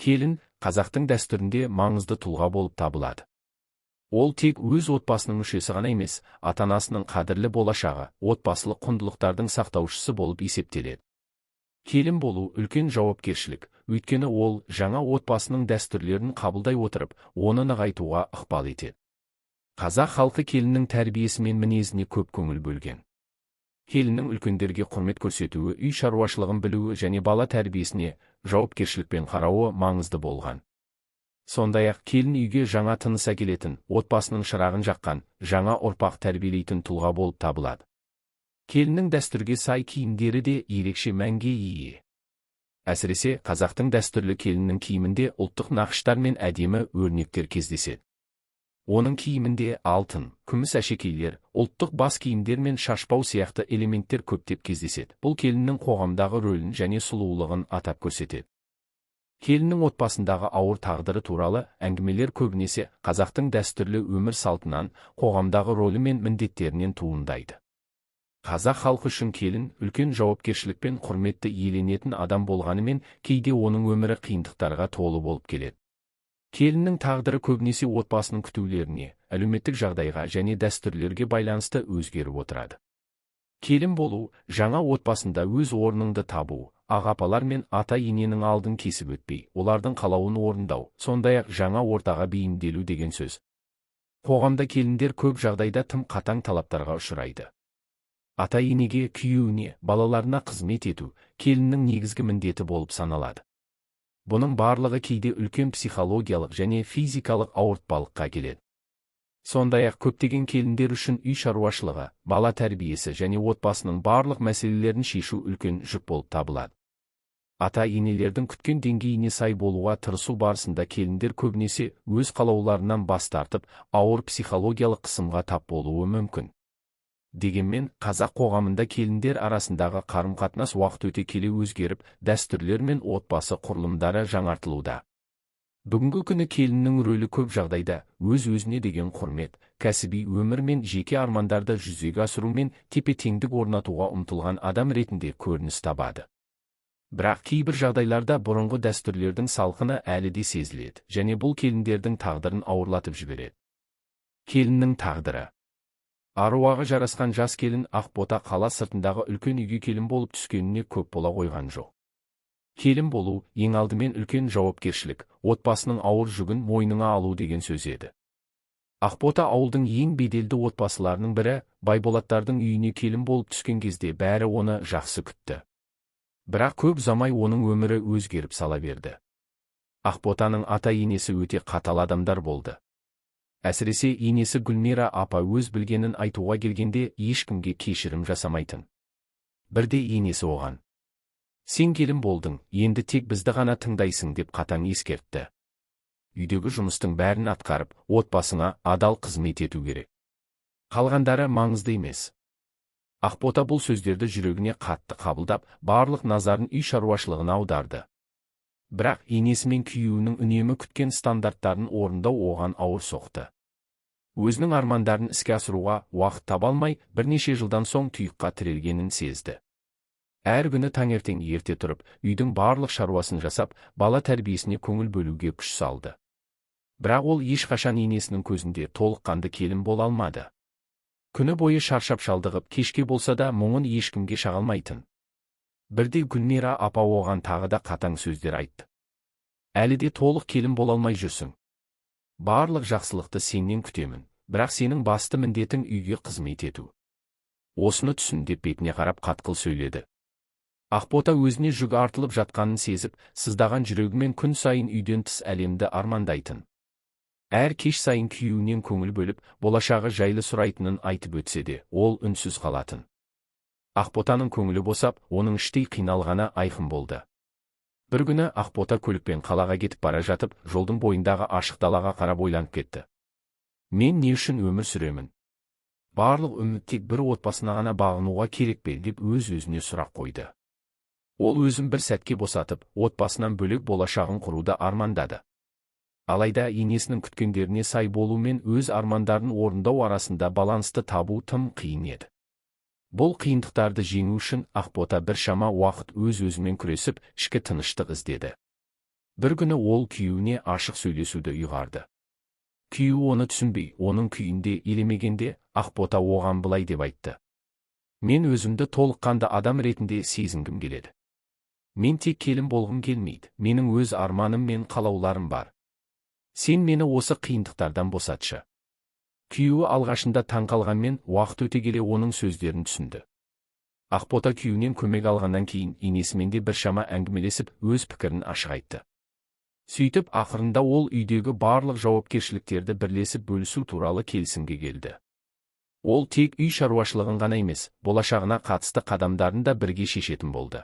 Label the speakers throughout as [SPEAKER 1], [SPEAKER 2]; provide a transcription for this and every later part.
[SPEAKER 1] Келін қазақтың дәстүрінде маңызды тұлға болып табылады. Ол тек өз отбасының мүшесі ғана емес, ата-анасының қадірлі болашағы, отбасылық құндылықтардың сақтаушысы болып есептеледі. Келін болу үлкен жауапкершілік, өйткені ол жаңа отбасының дәстүрлерін қабылдай отырып, оны нығайтуға ықпал етеді. Қазақ халқы келіннің тәрбиесі мен мінезіне көп көңіл бөлген. Келіннің үлкендерге құрмет көрсетуі, үй шаруашылығын білуі және бала тәрбиесіне жауапкершілікпен қарауы маңызды болған. Сондай-ақ келін үйге жаңа тыныс әкелетін, отбасының шырағын жаққан, жаңа ұрпақ тәрбиелейтін тұлға болып табылады. Келіннің дәстүрге сай киімдері де ерекше мәнге ие. Әсіресе, қазақтың дәстүрлі келіннің киімінде ұлттық нақыштар мен әдемі өрнектер кездеседі. Оның киімінде алтын, күміс әшекейлер, ұлттық бас киімдер мен шашбау сияқты элементтер көптеп кездеседі. Бұл келіннің қоғамдағы рөлін және сұлулығын атап көрсетеді. Келіннің отбасындағы ауыр тағдыры туралы әңгімелер көбінесе қазақтың дәстүрлі өмір салтынан, қоғамдағы рөлі мен міндеттерінен туындайды. Қазақ халқы үшін келін үлкен жауапкершілік пен құрметті иеленетін адам болғанымен, кейде оның өмірі қиындықтарға толы болып келеді. Келіннің тағдыры көбінесе отбасының күтулеріне, әлеуметтік жағдайға және дәстүрлерге байланысты өзгеріп отырады. Келін болу, жаңа отбасында өз орныңды табу, аға-апалар мен ата-ененің алдын кесіп өтпей, олардың қалауын орындау, сондай-ақ жаңа ортаға бейімделу деген сөз. Қоғамда келіндер көп жағдайда тым қатаң талаптарға ұшырайды. Ата-енеге, күйеуіне, балаларына қызмет ету келіннің негізгі міндеті болып саналады. Бұның барлығы кейде үлкен психологиялық және физикалық ауыртпалыққа келеді. Сондай-ақ көптеген келіндер үшін үй шаруашылығы, бала тәрбиесі және отбасының барлық мәселелерін шешу үлкен жүк болып табылады. Ата-енелердің күткен деңгейіне сай болуға тырысу барысында келіндер көбінесе өз қалауларынан бас тартып, ауыр психологиялық қысымға тап болуы мүмкін. Дегенмен, қазақ қоғамында келіндер арасындағы қарым-қатынас уақыт өте келе өзгеріп, дәстүрлер мен отбасы құрылымдары жаңартылуда. Бүгінгі күні келіннің рөлі көп жағдайда өз-өзіне деген құрмет, кәсіби өмір мен жеке армандарды жүзеге асыру мен тепе-теңдік орнатуға ұмтылған адам ретінде көрініс табады. Бірақ кейбір жағдайларда бұрынғы дәстүрлердің салқыны әлі де сезіледі және бұл келіндердің тағдырын ауырлатып жібереді. Келіннің тағдыры. Аруағы жарасқан жас келін Ақбота қала сыртындағы үлкен үйге келін болып түскеніне көп бола қойған жоқ. Келін болу ең алдымен үлкен жауапкершілік, отбасының ауыр жүгін мойныңа алу деген сөз еді. Ақбота ауылдың ең беделді отбасыларының бірі, Байболаттардың үйіне келін болып түскен кезде бәрі оны жақсы күтті. Бірақ көп ұзамай оның өмірі өзгеріп сала берді. Ақботаның ата-енесі өте қатал адамдар болды. Әсіресе енесі Гүлмира апа өз білгенін айтуға келгенде ешкімге кешірім жасамайтын. Бірде енесі оған: "Сен келін болдың, енді тек бізді ғана тыңдайсың" деп қатаң ескертті. Үйдегі жұмыстың бәрін атқарып, отбасыңа адал қызмет ету керек. Қалғандары маңызды емес. Ақбота бұл сөздерді жүрегіне қатты қабылдап, барлық назарын үй шаруашылығына аударды. Бірақ енесі мен күйеуінің үнемі күткен стандарттарын орындау оған ауыр соқты. Өзінің армандарын іске асыруға уақыт таба алмай, бірнеше жылдан соң тұйыққа тірелгенін сезді. Әр күні таңертең ерте тұрып, үйдің барлық шаруасын жасап, бала тәрбиесіне көңіл бөлуге күш салды. Бірақ ол ешқашан енесінің көзінде толыққанды келін бола алмады. Күні бойы шаршап шалдығып, кешке болса да мұңын ешкімге шаға алмайтын. Бірде Гүлмира апа оған тағы да қатаң сөздер айтты. Әлі де толық келін бола алмай жүрсің. Барлық жақсылықты сенен күтемін, бірақ сенің басты міндетің үйге қызмет ету. Осыны түсін деп бетіне қарап қатқыл сөйледі. Ақбота өзіне жүк артылып жатқанын сезіп, сыздаған жүрегімен күн сайын үйден тыс әлемді армандайтын. Әр кеш сайын күйеуінен көңіл бөліп, болашағы жайлы сұрайтынын айтып өтсе де, ол үнсіз қалатын. Ақботаның көңілі босап, оның іштей қиналғаны айқын болды. Бір күні Ақбота көлікпен қалаға кетіп бара жатып, жолдың бойындағы ашық далаға қарап ойланып кетті. Мен не үшін өмір сүремін? Барлық үміт тек бір отбасына ғана бағынуға керек пе деп өз-өзіне сұрақ қойды. Ол өзін бір сәтке босатып, отбасынан бөлек болашағын құруды армандады. Алайда енесінің күткендеріне сай болу мен өз армандарын орындау арасында балансты табу тым қиын еді. Бұл қиындықтарды жеңу үшін Ақбота біршама уақыт өз-өзімен күресіп, ішкі тыныштық іздеді. Бір күні ол күйеуіне ашық сөйлесуді ұйғарды. Күйеуі оны түсінбей, оның күйінде елемегенде, Ақбота оған былай деп айтты. Мен өзімді толыққанды адам ретінде сезінгім келеді. Мен тек келін болғым келмейді, менің өз арманым мен қалауларым бар. Сен мені осы қиындықтардан босатшы. Күйеуі алғашында таң қалғанмен, уақыт өте келе оның сөздерін түсінді. Ақбота күйеуінен көмек алғаннан кейін енесімен де біршама әңгімелесіп, өз пікірін ашық айтты. Сөйтіп, ақырында ол үйдегі барлық жауапкершіліктерді бірлесіп бөлісу туралы келісімге келді. Ол тек үй шаруашылығын ғана емес, болашағына қатысты қадамдарын да бірге шешетін болды.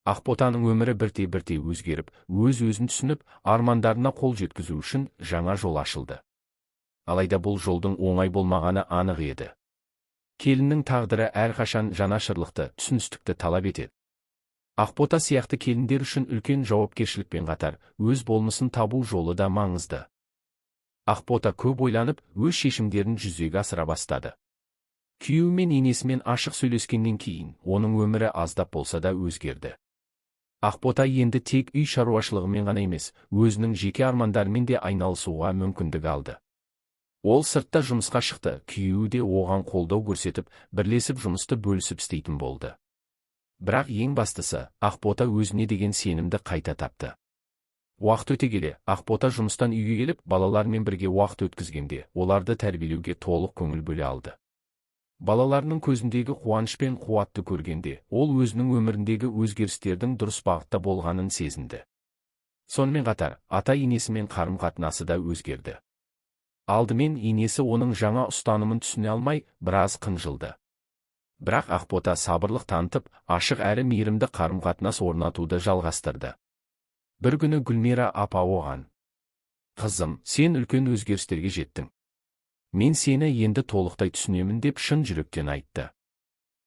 [SPEAKER 1] Ақботаның өмірі бірте-бірте өзгеріп, өз-өзін түсініп, армандарына қол жеткізу үшін жаңа жол ашылды. Алайда бұл жолдың оңай болмағаны анық еді. Келіннің тағдыры әрқашан жанашырлықты, түсіністікті талап етеді. Ақбота сияқты келіндер үшін үлкен жауапкершілікпен қатар, өз болмысын табу жолы да маңызды. Ақбота көп ойланып, өз шешімдерін жүзеге асыра бастады. Күйеуі мен енесімен ашық сөйлескеннен кейін, оның өмірі аздап болса да өзгерді. Ақбота енді тек үй шаруашылығымен ғана емес, өзінің жеке армандарымен де айналысуға мүмкіндік алды. Ол сыртта жұмысқа шықты, күйеуі де оған қолдау көрсетіп, бірлесіп жұмысты бөлісіп істейтін болды. Бірақ ең бастысы, Ақбота өзіне деген сенімді қайта тапты. Уақыт өте келе, Ақбота жұмыстан үйге келіп, балалармен бірге уақыт өткізгенде, оларды тәрбиелеуге толық көңіл бөле алды. Балаларының көзіндегі қуаныш пен қуатты көргенде, ол өзінің өміріндегі өзгерістердің дұрыс бағытта болғанын сезінді. Сонымен қатар, ата-енесімен қарым-қатынасы да өзгерді. Алдымен енесі оның жаңа ұстанымын түсіне алмай, біраз қынжылды. Бірақ Ақбота сабырлық танытып, ашық әрі мейірімді қарым-қатынас орнатуды жалғастырды. Бір күні Гүлмира апа оған: «Қызым, сен үлкен өзгерістерге жеттің. Мен сені енді толықтай түсінемін» деп шын жүректен айтты.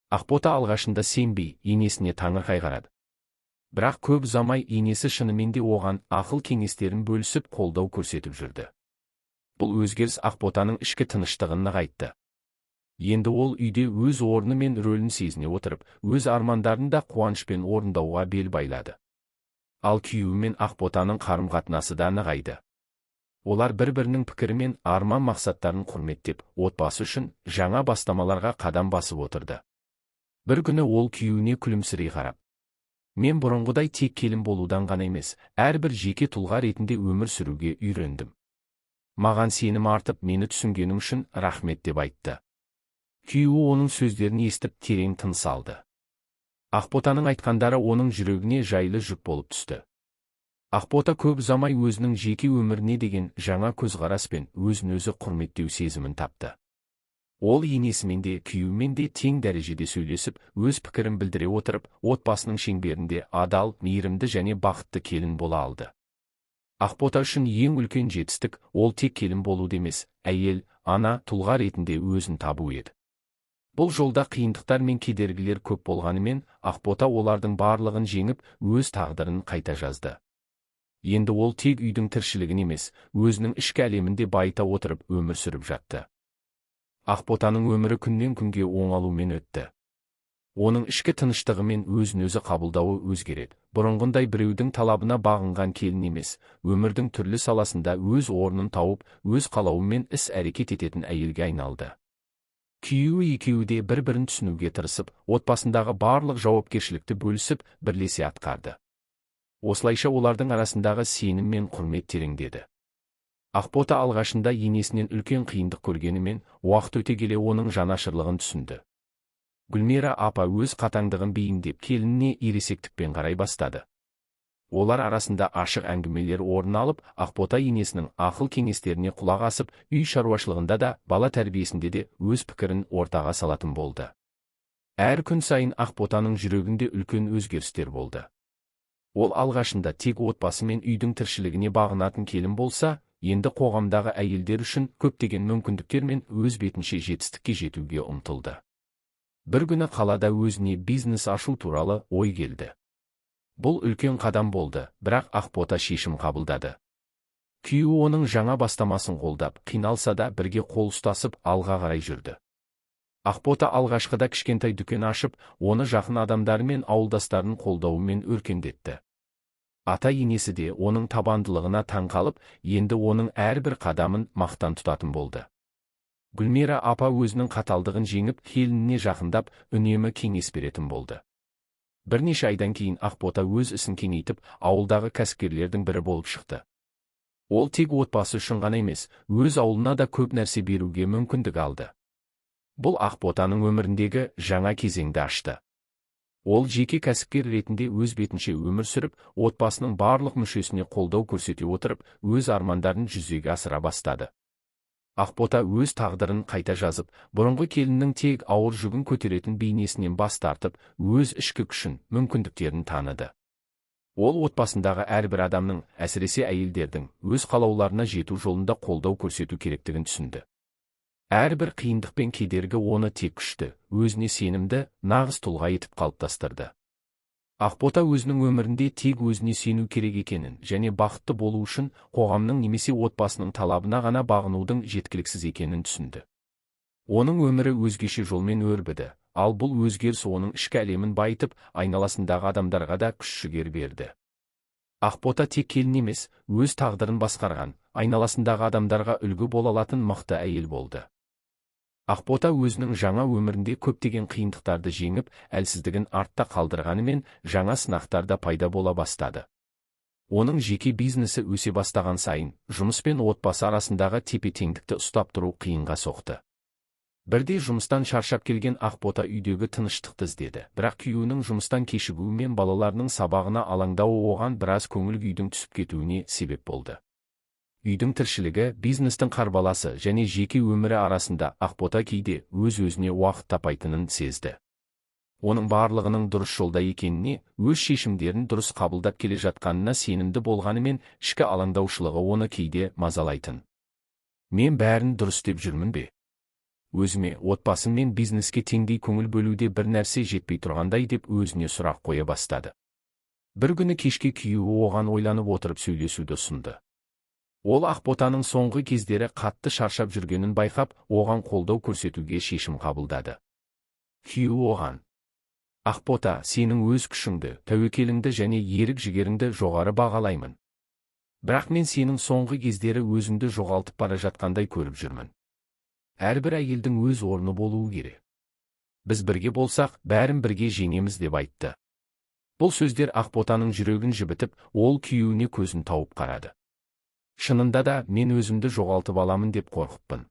[SPEAKER 1] Ақбота алғашында сенбей, енесіне таңырқай қарады. Бірақ көп ұзамай енесі шынымен де оған ақыл кеңестерін бөлісіп, қолдау көрсетіп жүрді. Бұл өзгеріс Ақботаның ішкі тыныштығын нығайтты. Енді ол үйде өз орны мен рөлін сезіне отырып, өз армандарын да қуанышпен орындауға бел байлады. Ал күйеуімен Ақботаның қарым-қатынасы да нығайды. Олар бір-бірінің пікірі мен арман мақсаттарын құрметтеп, отбасы үшін жаңа бастамаларға қадам басып отырды. Бір күні ол күйеуіне күлімсірей қарап: «Мен бұрынғыдай тек келін болудан ғана емес, әрбір жеке тұлға ретінде өмір сүруге үйрендім. Маған сенім артып, мені түсінгенің үшін рахмет» деп айтты. Күйеуі оның сөздерін естіп, терең тыныс алды. Ақботаның айтқандары оның жүрегіне жайлы жүк болып түсті. Ақбота көп ұзамай өзінің жеке өміріне деген жаңа көзқарас пен өзін-өзі құрметтеу сезімін тапты. Ол енесімен де, күйеуімен де тең дәрежеде сөйлесіп, өз пікірін білдіре отырып, отбасының шеңберінде адал, мейірімді және бақытты келін бола алды. Ақбота үшін ең үлкен жетістік ол тек келін болуды емес, әйел, ана, тұлға ретінде өзін табу еді. Бұл жолда қиындықтар мен кедергілер көп болғанымен, Ақбота олардың барлығын жеңіп, өз тағдырын қайта жазды. Енді ол тек үйдің тіршілігін емес, өзінің ішкі әлемінде байыта отырып өмір сүріп жатты. Ақботаның өмірі күннен күнге оңалумен өтті. Оның ішкі тыныштығы мен өзін-өзі қабылдауы өзгереді. Бұрынғындай біреудің талабына бағынған келін емес, өмірдің түрлі саласында өз орнын тауып, өз қалауымен іс-әрекет ететін әйелге айналды. Күйеуі екеуі де бір-бірін түсінуге тырысып, отбасындағы барлық жауапкершілікті бөлісіп, бірлесе атқарды. Осылайша олардың арасындағы сенім мен құрмет тереңдеді. Ақбота алғашында енесінен үлкен қиындық көргенімен, уақыт өте келе оның жанашырлығын түсінді. Гүлмира апа өз қатаңдығын бейімдеп, келініне ересектікпен қарай бастады. Олар арасында ашық әңгімелер орын алып, Ақбота енесінің ақыл кеңестеріне құлақ асып, үй шаруашылығында да, бала тәрбиесінде де өз пікірін ортаға салатын болды. Әр күн сайын Ақботаның жүрегінде үлкен өзгерістер болды. Ол алғашында тек отбасы мен үйдің тіршілігіне бағынатын келін болса, енді қоғамдағы әйелдер үшін көптеген мүмкіндіктер мен өз бетінше жетістікке жетуге ұмтылды. Бір күні қалада өзіне бизнес ашу туралы ой келді. Бұл үлкен қадам болды, бірақ Ақбота шешім қабылдады. Күйеуі оның жаңа бастамасын қолдап, қиналса да бірге қол ұстасып алға қарай жүрді. Ақбота алғашқыда кішкентай дүкен ашып, оны жақын адамдары мен ауылдастарының қолдауымен өркендетті. Ата-енесі де оның табандылығына таң қалып, енді оның әрбір қадамын мақтан тұтатын болды. Гүлмира апа өзінің қаталдығын жеңіп, келініне жақындап, үнемі кеңес беретін болды. Бірнеше айдан кейін Ақбота өз ісін кеңейтіп, ауылдағы кәсіпкерлердің бірі болып шықты. Ол тек отбасы үшін ғана емес, өз ауылына да көп нәрсе беруге мүмкіндік алды. Бұл Ақботаның өміріндегі жаңа кезеңді ашты. Ол жеке кәсіпкер ретінде өз бетінше өмір сүріп, отбасының барлық мүшесіне қолдау көрсете отырып, өз армандарын жүзеге асыра бастады. Ақбота өз тағдырын қайта жазып, бұрынғы келіннің тек ауыр жүгін көтеретін бейнесінен бас тартып, өз ішкі күшін, мүмкіндіктерін таныды. Ол отбасындағы әрбір адамның, әсіресе әйелдердің, өз қалауларына жету жолында қолдау көрсету керектігін түсінді. Әрбір қиындық пен кедергі оны тек күшті, өзіне сенімді, нағыз тұлға етіп қалыптастырды. Ақбота өзінің өмірінде тек өзіне сену керек екенін және бақытты болу үшін қоғамның немесе отбасының талабына ғана бағынудың жеткіліксіз екенін түсінді. Оның өмірі өзгеше жолмен өрбіді, ал бұл өзгеріс оның ішкі әлемін байытып, айналасындағы адамдарға да күш-жігер берді. Ақбота тек келін емес, өз тағдырын басқарған, айналасындағы адамдарға үлгі бола алатын мықты әйел болды. Ақбота өзінің жаңа өмірінде көптеген қиындықтарды жеңіп, әлсіздігін артта қалдырғанымен, жаңа сынақтар да пайда бола бастады. Оның жеке бизнесі өсе бастаған сайын, жұмыс пен отбасы арасындағы тепе-теңдікті ұстап тұру қиынға соқты. Бірде жұмыстан шаршап келген Ақбота үйдегі тыныштықты іздеді, бірақ күйеуінің жұмыстан кешігуі мен балаларының сабағына алаңдауы оған біраз көңіл күйдің түсіп кетуіне себеп болды. Үйдің тіршілігі, бизнестің қарбаласы және жеке өмірі арасында Ақбота кейде өз-өзіне уақыт таппайтынын сезді. Оның барлығының дұрыс жолда екеніне, өз шешімдерін дұрыс қабылдап келе жатқанына сенімді болғанымен, ішкі алаңдаушылығы оны кейде мазалайтын. Мен бәрін дұрыс деп жүрмін бе? Өзіме, отбасым мен бизнеске теңдей көңіл бөлуде бір нәрсе жетпей тұрғандай деп өзіне сұрақ қоя бастады. Бір күні кешке күйеуі оған ойланып отырып сөйлесуді ұсынды. Ол Ақботаның соңғы кездері қатты шаршап жүргенін байқап, оған қолдау көрсетуге шешім қабылдады. Күйеуі оған: Ақбота, сенің өз күшіңді, тәуекеліңді және ерік-жігеріңді жоғары бағалаймын. Бірақ мен сенің соңғы кездері өзіңді жоғалтып бара жатқандай көріп жүрмін. Әрбір әйелдің өз орны болуы керек. Біз бірге болсақ, бәрін бірге жеңеміз деп айтты. Бұл сөздер Ақботаның жүрегін жібітіп, ол күйеуіне көзін тауып қарады. Шынында да мен өзімді жоғалтып аламын деп қорқыппын.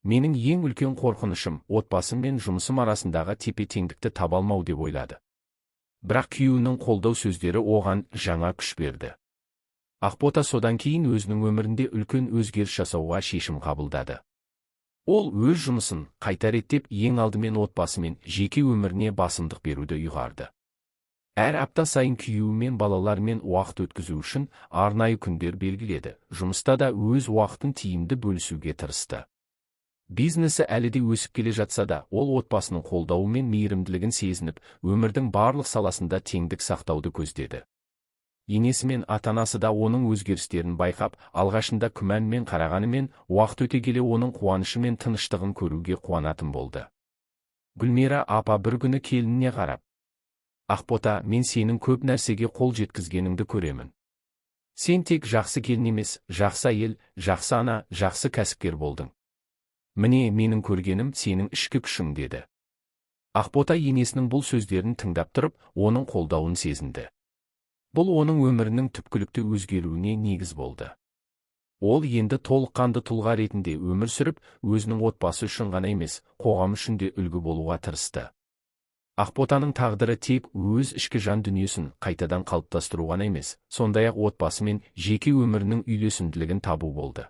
[SPEAKER 1] Менің ең үлкен қорқынышым отбасым мен жұмысым арасындағы тепе-теңдікті таба алмау деп ойлады. Бірақ күйеуінің қолдау сөздері оған жаңа күш берді. Ақбота содан кейін өзінің өмірінде үлкен өзгеріс жасауға шешім қабылдады. Ол өз жұмысын қайта реттеп, ең алдымен отбасы мен жеке өміріне басымдық беруді ұйғарды. Әр апта сайын күйеуімен балалармен уақыт өткізу үшін арнайы күндер белгіледі, жұмыста да өз уақытын тиімді бөлісуге тырысты. Бизнесі әлі де өсіп келе жатса да, ол отбасының қолдауы мен мейірімділігін сезініп, өмірдің барлық саласында теңдік сақтауды көздеді. Енесі мен ата-анасы да оның өзгерістерін байқап, алғашында күмәнмен қарағанымен, уақыт өте келе оның қуанышы мен тыныштығын көруге қуанатын болды. Гүлмира апа бір күні келініне қарап: Ақбота, мен сенің көп нәрсеге қол жеткізгеніңді көремін. Сен тек жақсы келін емес, жақсы әйел, жақсы ана, жақсы кәсіпкер болдың. Міне, менің көргенім сенің ішкі күшің деді. Ақбота енесінің бұл сөздерін тыңдап тұрып, оның қолдауын сезінді. Бұл оның өмірінің түпкілікті өзгеруіне негіз болды. Ол енді толыққанды тұлға ретінде өмір сүріп, өзінің отбасы үшін ғана емес, қоғам үшін де үлгі болуға тырысты. Ақботаның тағдыры тек өз ішкі жан дүниесін қайтадан қалыптастыру ғана емес, сондай-ақ отбасы мен жеке өмірінің үйлесімділігін табу болды.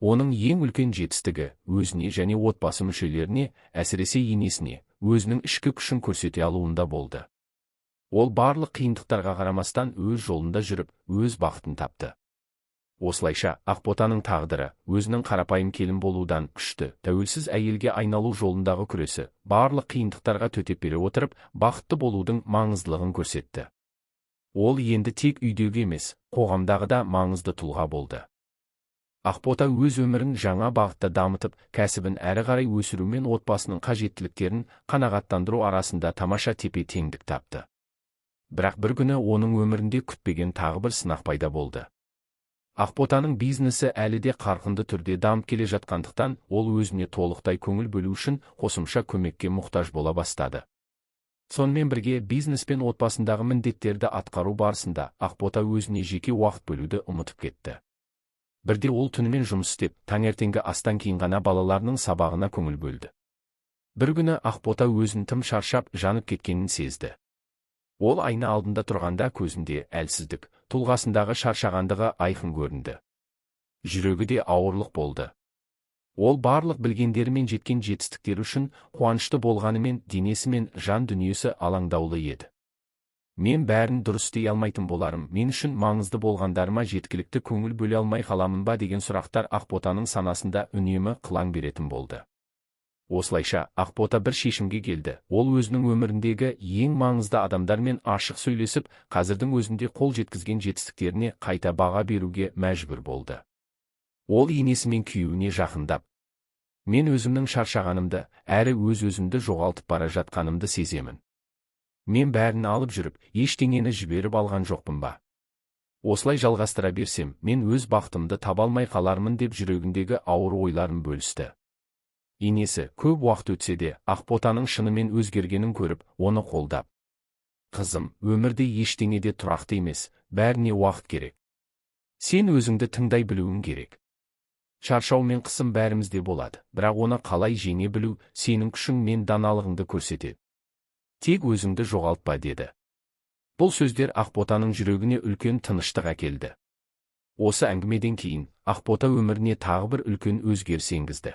[SPEAKER 1] Оның ең үлкен жетістігі өзіне және отбасы мүшелеріне, әсіресе енесіне, өзінің ішкі күшін көрсете алуында болды. Ол барлық қиындықтарға қарамастан өз жолында жүріп, өз бақытын тапты. Осылайша, Ақботаның тағдыры, өзінің қарапайым келін болудан күшті, тәуелсіз әйелге айналу жолындағы күресі, барлық қиындықтарға төтеп бере отырып, бақытты болудың маңыздылығын көрсетті. Ол енді тек үйдегі емес, қоғамдағы да маңызды тұлға болды. Ақбота өз өмірін жаңа бағытта дамытып, кәсібін әрі қарай өсіру мен отбасының қажеттіліктерін қанағаттандыру арасында тамаша тепе-теңдік тапты. Бірақ бір күні оның өмірінде күтпеген тағы бір сынақ пайда болды. Ақботаның бизнесі әлі де қарқынды түрде дамып келе жатқандықтан, ол өзіне толықтай көңіл бөлу үшін қосымша көмекке мұқтаж бола бастады. Сонымен бірге бизнес пен отбасындағы міндеттерді атқару барысында Ақбота өзіне жеке уақыт бөлуді ұмытып кетті. Бірде ол түнімен жұмыс істеп, таңертеңгі астан кейін ғана балаларының сабағына көңіл бөлді. Бір күні Ақбота өзін тым шаршап, жанып кеткенін сезді. Ол айна алдында тұрғанда көзінде әлсіздік, тұлғасындағы шаршағандығы айқын көрінді. Жүрегі де ауырлық болды. Ол барлық білгендері мен жеткен жетістіктері үшін қуанышты болғанымен, денесі мен жан дүниесі алаңдаулы еді. Мен бәрін дұрыс істей алмайтын боларым, мен үшін маңызды болғандарыма жеткілікті көңіл бөле алмай қаламын ба деген сұрақтар Ақботаның санасында үнемі қылаң беретін болды. Осылайша, Ақбота бір шешімге келді. Ол өзінің өміріндегі ең маңызды адамдармен ашық сөйлесіп, қазірдің өзінде қол жеткізген жетістіктеріне қайта баға беруге мәжбүр болды. Ол енесі мен күйеуіне жақындап, мен өзімнің шаршағанымды, әрі өз-өзімді жоғалтып бара жатқанымды сеземін. Мен бәрін алып жүріп, ештеңені жіберіп алған жоқпын ба? Осылай жалғастыра берсем, мен өз бақытымды таба алмай қалармын деп жүрегіндегі ауыр ойларын бөлісті. Енесі көп уақыт өтсе де, Ақботаның шынымен өзгергенін көріп, оны қолдап. Қызым, өмірде ештеңе де тұрақты емес, бәріне уақыт керек. Сен өзіңді тыңдай білуің керек. Шаршау мен қысым бәрімізде болады, бірақ оны қалай жеңе білу сенің күшің мен даналығыңды көрсетеді. Тек өзіңді жоғалтпа деді. Бұл сөздер Ақботаның жүрегіне үлкен тыныштық әкелді. Осы әңгімеден кейін Ақбота өміріне тағы бір үлкен өзгеріс енгізді.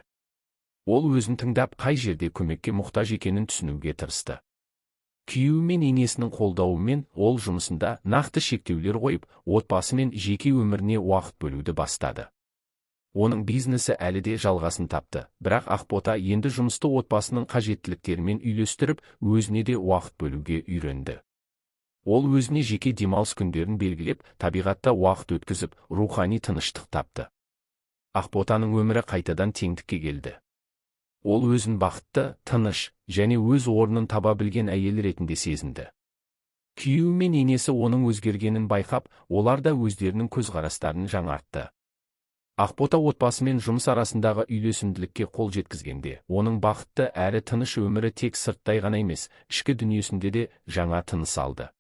[SPEAKER 1] Ол өзін тыңдап, қай жерде көмекке мұқтаж екенін түсінуге тырысты. Күйеуі мен енесінің қолдауымен ол жұмысында нақты шектеулер қойып, отбасы мен жеке өміріне уақыт бөлуді бастады. Оның бизнесі әлі де жалғасын тапты, бірақ Ақбота енді жұмысты отбасының қажеттіліктерімен үйлестіріп, өзіне де уақыт бөлуге үйренді. Ол өзіне жеке демалыс күндерін белгілеп, табиғатта уақыт өткізіп, рухани тыныштық тапты. Ақботаның өмірі қайтадан теңдікке келді. Ол өзін бақытты, тыныш және өз орнын таба білген әйел ретінде сезінді. Күйеуі мен енесі оның өзгергенін байқап, олар да өздерінің көзқарастарын жаңартты. Ақбота отбасы мен жұмыс арасындағы үйлесімділікке қол жеткізгенде, оның бақытты әрі тыныш өмірі тек сырттай ғана емес, ішкі дүниесінде де жаңа тыныс алды.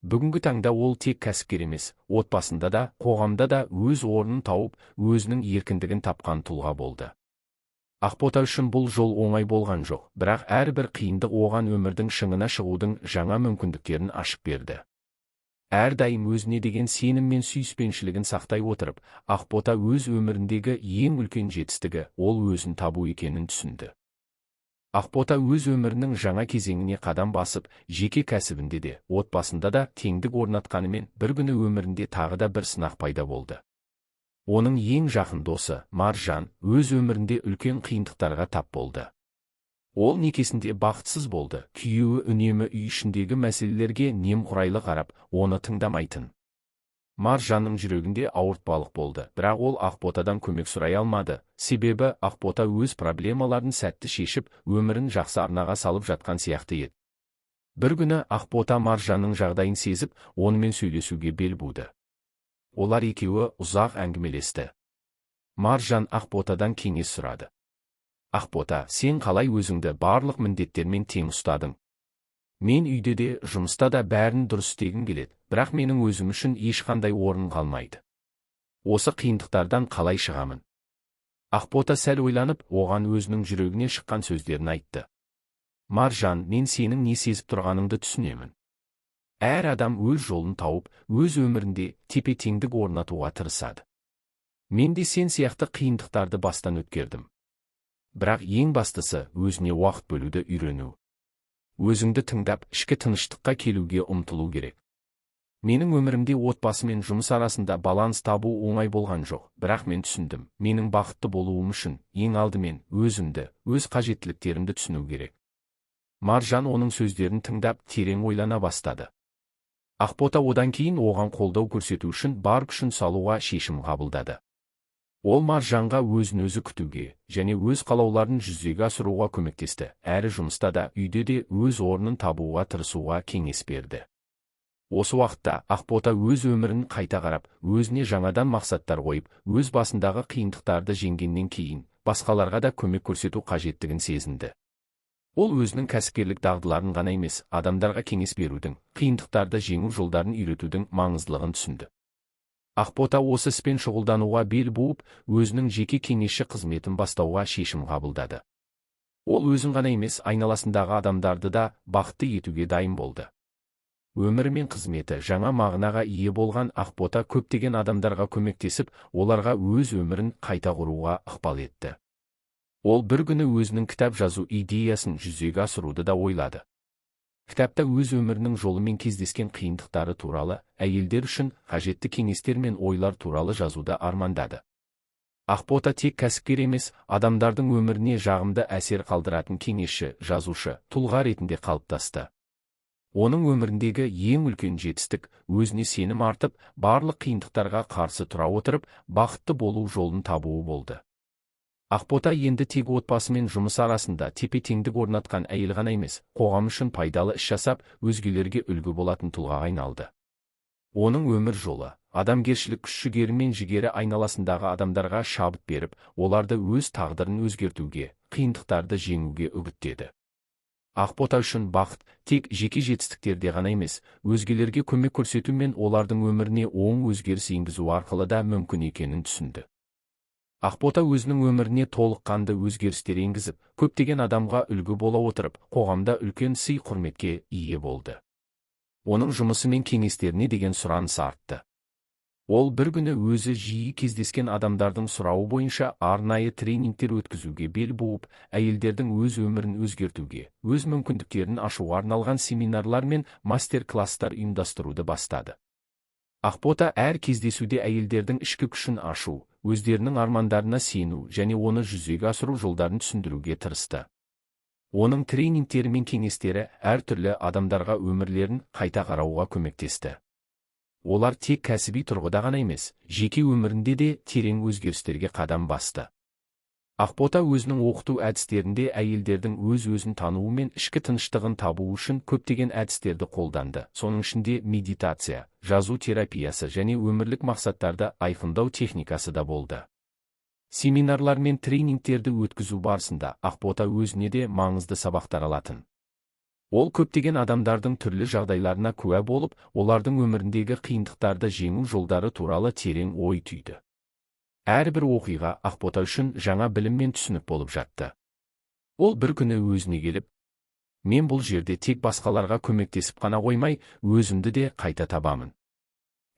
[SPEAKER 1] Бүгінгі таңда ол тек кәсіпкер емес, отбасында да, қоғамда да өз орнын тауып, өзінің еркіндігін тапқан тұлға болды. Ақбота үшін бұл жол оңай болған жоқ, бірақ әрбір қиындық оған өмірдің шыңына шығудың жаңа мүмкіндіктерін ашып берді. Әрдайым өзіне деген сенім мен сүйіспеншілігін сақтай отырып, Ақбота өз өміріндегі ең үлкен жетістігі ол өзін табу екенін түсінді. Ақбота өз өмірінің жаңа кезеңіне қадам басып, жеке кәсібінде де, отбасында да теңдік орнатқанымен бір күні өмірінде тағы да бір сынақ пайда болды. Оның ең жақын досы, Маржан, өз өмірінде үлкен қиындықтарға тап болды. Ол некесінде бақытсыз болды, күйеуі үнемі үй ішіндегі мәселелерге немқұрайлы қарап, оны тыңдамайтын. Маржанның жүрегінде ауыртпалық болды, бірақ ол Ақботадан көмек сұрай алмады, себебі Ақбота өз проблемаларын сәтті шешіп, өмірін жақсы арнаға салып жатқан сияқты еді. Бір күні Ақбота Маржанның жағдайын сезіп, онымен сөйлесуге бел буды. Олар екеуі ұзақ әңгімелесті. Маржан Ақботадан кеңес сұрады. Ақбота, сен қалай өзіңді барлық міндеттермен тең ұстадың? Мен үйде де, жұмыста да бәрін дұрыс істегім келеді, бірақ менің өзім үшін ешқандай орын қалмайды. Осы қиындықтардан қалай шығамын? Ақбота сәл ойланып, оған өзінің жүрегіне шыққан сөздерін айтты. Маржан, мен сенің не сезіп тұрғаныңды түсінемін. Әр адам өз жолын тауып, өз өмірінде тепе-теңдік орнатуға тырысады. Мен де сен сияқты қиындықтарды бастан өткердім. Бірақ ең бастысы өзіне уақыт бөлуді үйрену. Өзіңді тыңдап, ішкі тыныштыққа келуге ұмтылу керек. Менің өмірімде отбасы мен жұмыс арасында баланс табу оңай болған жоқ, бірақ мен түсіндім, менің бақытты болуым үшін ең алдымен өзімді, өз қажеттіліктерімді түсіну керек. Маржан оның сөздерін тыңдап, терең ойлана бастады. Ақбота одан кейін оған қолдау көрсету үшін бар күшін салуға шешім қабылдады. Ол Маржанға өзін өзі күтуге және өз қалауларын жүзеге асыруға көмектесті, әрі жұмыста да, үйде де өз орнын табуға тырысуға кеңес берді. Осы уақытта Ақбота өз өмірін қайта қарап, өзіне жаңадан мақсаттар қойып, өз басындағы қиындықтарды жеңгеннен кейін басқаларға да көмек көрсету қажеттігін сезінді. Ол өзінің кәсіпкерлік дағдыларын ғана емес, адамдарға кеңес берудің, қиындықтарды жеңу жолдарын үйретудің маңыздылығын түсінді. Ақбота осы іспен шұғылдануға бел буып, өзінің жеке кеңесші қызметін бастауға шешім қабылдады. Ол өзін ғана емес, айналасындағы адамдарды да бақытты етуге дайын болды. Өмірі мен қызметі жаңа мағынаға ие болған Ақбота көптеген адамдарға көмектесіп, оларға өз өмірін қайта құруға ықпал етті. Ол бір күні өзінің кітап жазу идеясын жүзеге асыруды да ойлады. Кітапта өз өмірінің жолымен кездескен қиындықтары туралы, әйелдер үшін қажетті кеңестер мен ойлар туралы жазуды армандады. Ақбота тек кәсіпкер емес, адамдардың өміріне жағымды әсер қалдыратын кеңесші, жазушы, тұлға ретінде қалыптасты. Оның өміріндегі ең үлкен жетістік өзіне сенім артып, барлық қиындықтарға қарсы тұра отырып, бақытты болу жолын табуы болды. Ақбота енді тек отбасы мен жұмыс арасында тепе-теңдік орнатқан әйел ғана емес, қоғам үшін пайдалы іс жасап, өзгелерге үлгі болатын тұлғаға айналды. Оның өмір жолы, адамгершілік күш-жігері мен жігері айналасындағы адамдарға шабыт беріп, оларды өз тағдырын өзгертуге, қиындықтарды жеңуге үгіттеді. Ақбота үшін бақыт тек жеке жетістіктерде ғана емес, өзгелерге көмек көрсету мен олардың өміріне оң өзгеріс енгізу арқылы да мүмкін екенін түсінді. Ақбота өзінің өміріне толыққанды өзгерістер енгізіп, көптеген адамға үлгі бола отырып, қоғамда үлкен сый-құрметке ие болды. Оның жұмысы мен кеңестеріне деген сұраныс артты. Ол бір күні өзі жиі кездескен адамдардың сұрауы бойынша арнайы тренингтер өткізуге бел буып, әйелдердің өз өмірін өзгертуге, өз мүмкіндіктерін ашуға арналған семинарлар мен мастер-класстар ұйымдастыруды бастады. Ақбота әр кездесуде әйелдердің ішкі күшін ашу, өздерінің армандарына сену және оны жүзеге асыру жолдарын түсіндіруге тырысты. Оның тренингтері мен кеңестері әртүрлі адамдарға өмірлерін қайта қарауға көмектесті. Олар тек кәсіби тұрғыда ғана емес, жеке өмірінде де терең өзгерістерге қадам басты. Ақбота өзінің оқыту әдістерінде әйелдердің өз-өзін тануы мен ішкі тыныштығын табуы үшін көптеген әдістерді қолданды, соның ішінде медитация, жазу терапиясы және өмірлік мақсаттарды айқындау техникасы да болды. Семинарлар мен тренингтерді өткізу барысында Ақбота өзіне де маңызды сабақтар алатын. Ол көптеген адамдардың түрлі жағдайларына куә болып, олардың өміріндегі қиындықтарды жеңу жолдары туралы терең ой түйді. Әрбір оқиға Ақбота үшін жаңа білім мен түсінік болып жатты. Ол бір күні өзіне келіп, мен бұл жерде тек басқаларға көмектесіп қана қоймай, өзімді де қайта табамын.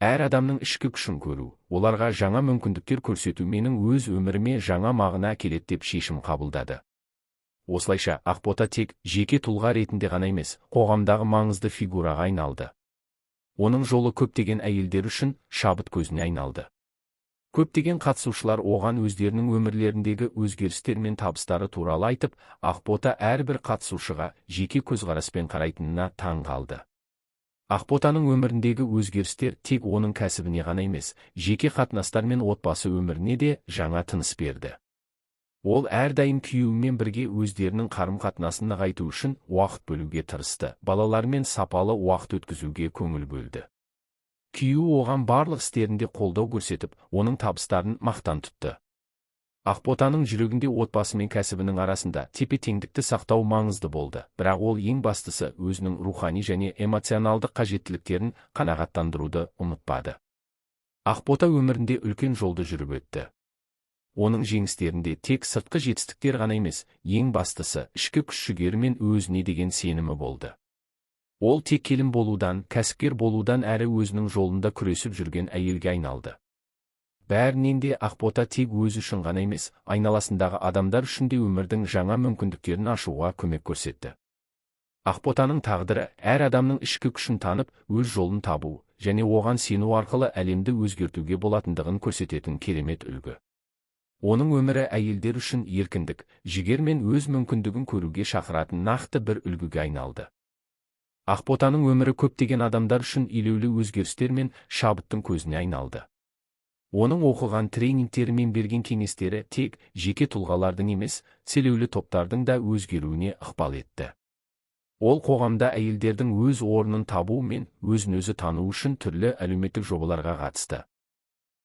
[SPEAKER 1] Әр адамның ішкі күшін көру, оларға жаңа мүмкіндіктер көрсету менің өз өміріме жаңа мағына әкеледі деп шешім қабылдады. Осылайша Ақбота тек жеке тұлға ретінде ғана емес, қоғамдағы маңызды фигураға айналды. Оның жолы көптеген әйелдер үшін шабыт көзіне айналды. Көптеген қатысушылар оған өздерінің өмірлеріндегі өзгерістер мен табыстары туралы айтып, Ақбота әрбір қатысушыға жеке көзқараспен қарайтынына таң қалды. Ақботаның өміріндегі өзгерістер тек оның кәсібіне ғана емес, жеке қатынастар мен отбасы өміріне де жаңа тыныс берді. Ол әрдайым күйеуімен бірге өздерінің қарым-қатынасын нығайту үшін уақыт бөлуге тырысты, балаларымен сапалы уақыт өткізуге көңіл бөлді. Күйеуі оған барлық істерінде қолдау көрсетіп, оның табыстарын мақтан тұтты. Ақботаның жүрегінде отбасы мен кәсібінің арасында тепе-теңдікті сақтау маңызды болды, бірақ ол ең бастысы өзінің рухани және эмоционалдық қажеттіліктерін қанағаттандыруды ұмытпады. Ақбота өмірінде үлкен жолды жүріп өтті. Оның жеңістерінде тек сыртқы жетістіктер ғана емес, ең бастысы ішкі күш-жігері мен өзіне деген сенімі болды. Ол тек келін болудан, кәсіпкер болудан әрі өзінің жолында күресіп жүрген әйелге айналды. Бәрінен де Ақбота тек өзі үшін ғана емес, айналасындағы адамдар үшін де өмірдің жаңа мүмкіндіктерін ашуға көмек көрсетті. Ақботаның тағдыры әр адамның ішкі күшін танып, өз жолын табу және оған сену арқылы әлемді өзгертуге болатындығын көрсететін керемет үлгі. Оның өмірі әйелдер үшін еркіндік, жігер мен өз мүмкіндігін көруге шақыратын нақты бір үлгіге айналды. Ақботаның өмірі көптеген адамдар үшін елеулі өзгерістер мен шабыттың көзіне айналды. Оның оқыған тренингтері мен берген кеңестері тек жеке тұлғалардың емес, селеулі топтардың да өзгеруіне ықпал етті. Ол қоғамда әйелдердің өз орнын табу мен өзін-өзі тану үшін түрлі әлеуметтік жобаларға қатысты.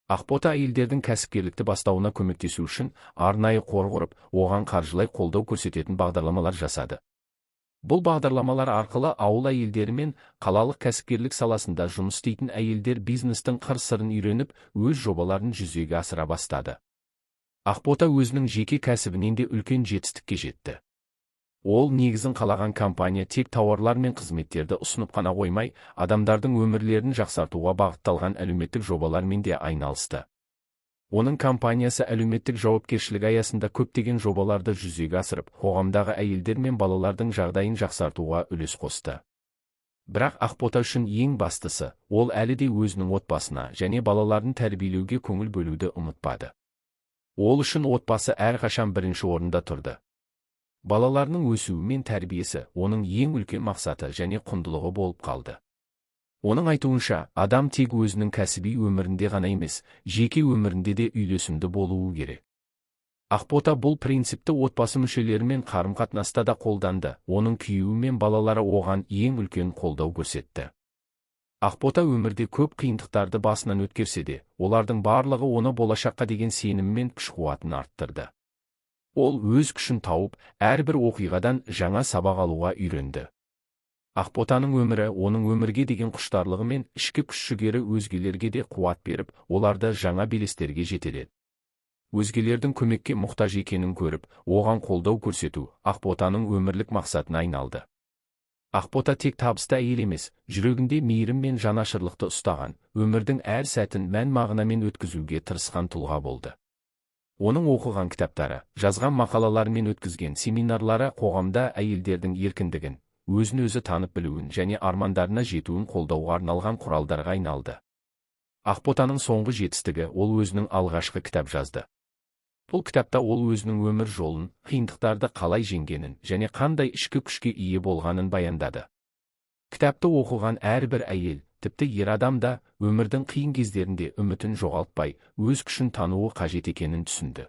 [SPEAKER 1] Ақбота әйелдердің кәсіпкерлікті бастауына көмектесу үшін арнайы қор құрып, оған қаржылай қолдау көрсететін бағдарламалар жасады. Бұл бағдарламалар арқылы ауыл әйелдері мен қалалық кәсіпкерлік саласында жұмыс істейтін әйелдер бизнестің қыр-сырын үйреніп, өз жобаларын жүзеге асыра бастады. Ақбота өзінің жеке кәсібінен де үлкен жетістікке жетті. Ол негізін қалаған компания тек тауарлар мен қызметтерді ұсынып қана қоймай, адамдардың өмірлерін жақсартуға бағытталған әлеуметтік жобалармен де айналысты. Оның компаниясы әлеуметтік жауапкершілік аясында көптеген жобаларды жүзеге асырып, қоғамдағы әйелдер мен балалардың жағдайын жақсартуға үлес қосты. Бірақ Ақбота үшін ең бастысы, ол әлі де өзінің отбасына және балаларын тәрбиелеуге көңіл бөлуді ұмытпады. Ол үшін отбасы әрқашан бірінші орында тұрды. Балаларының өсуі мен тәрбиесі оның ең үлкен мақсаты және құндылығы болып қалды. Оның айтуынша, адам тек өзінің кәсіби өмірінде ғана емес, жеке өмірінде де үйлесімді болуы керек. Ақбота бұл принципті отбасы мүшелерімен қарым-қатынаста да қолданды, оның күйеуі мен балалары оған ең үлкен қолдау көрсетті. Ақбота өмірде көп қиындықтарды басынан өткерсе де, олардың барлығы оны болашаққа деген сенімі мен күш-қуатын арттырды. Ол өз күшін тауып, әрбір оқиғадан жаңа сабақ алуға үйренді. Ақботаның өмірі оның өмірге деген құштарлығы мен ішкі күш-жігері өзгелерге де қуат беріп, оларды жаңа белестерге жетеледі. Өзгелердің көмекке мұқтаж екенін көріп, оған қолдау көрсету Ақботаның өмірлік мақсатына айналды. Ақбота тек табысты әйел емес, жүрегінде мейірім мен жанашырлықты ұстаған, өмірдің әр сәтін мән-мағынамен өткізуге тырысқан тұлға болды. Оның оқыған кітаптары, жазған мақалалары мен өткізген семинарлары қоғамда әйелдердің еркіндігін, өзін-өзі танып білуін және армандарына жетуін қолдауға арналған құралдарға айналды. Ақботаның соңғы жетістігі ол өзінің алғашқы кітап жазды. Бұл кітапта ол өзінің өмір жолын, қиындықтарды қалай жеңгенін және қандай ішкі күшке ие болғанын баяндады. Кітапты оқыған әрбір әйел, тіпті ер адам да өмірдің қиын кездерінде үмітін жоғалтпай, өз күшін тануы қажет екенін түсінді.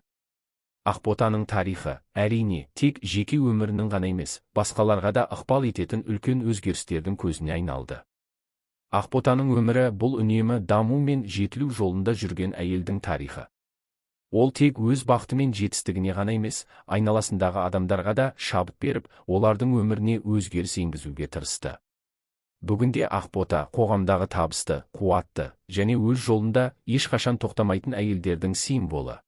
[SPEAKER 1] Ақботаның тарихы, әрине, тек жеке өмірінің ғана емес, басқаларға да ықпал ететін үлкен өзгерістердің көзіне айналды. Ақботаның өмірі бұл үнемі даму мен жетілу жолында жүрген әйелдің тарихы. Ол тек өз бақыты мен жетістігіне ғана емес, айналасындағы адамдарға да шабыт беріп, олардың өміріне өзгеріс енгізуге тырысты. Бүгінде Ақбота қоғамдағы табысты, қуатты және өз жолында ешқашан тоқтамайтын әйелдердің символы.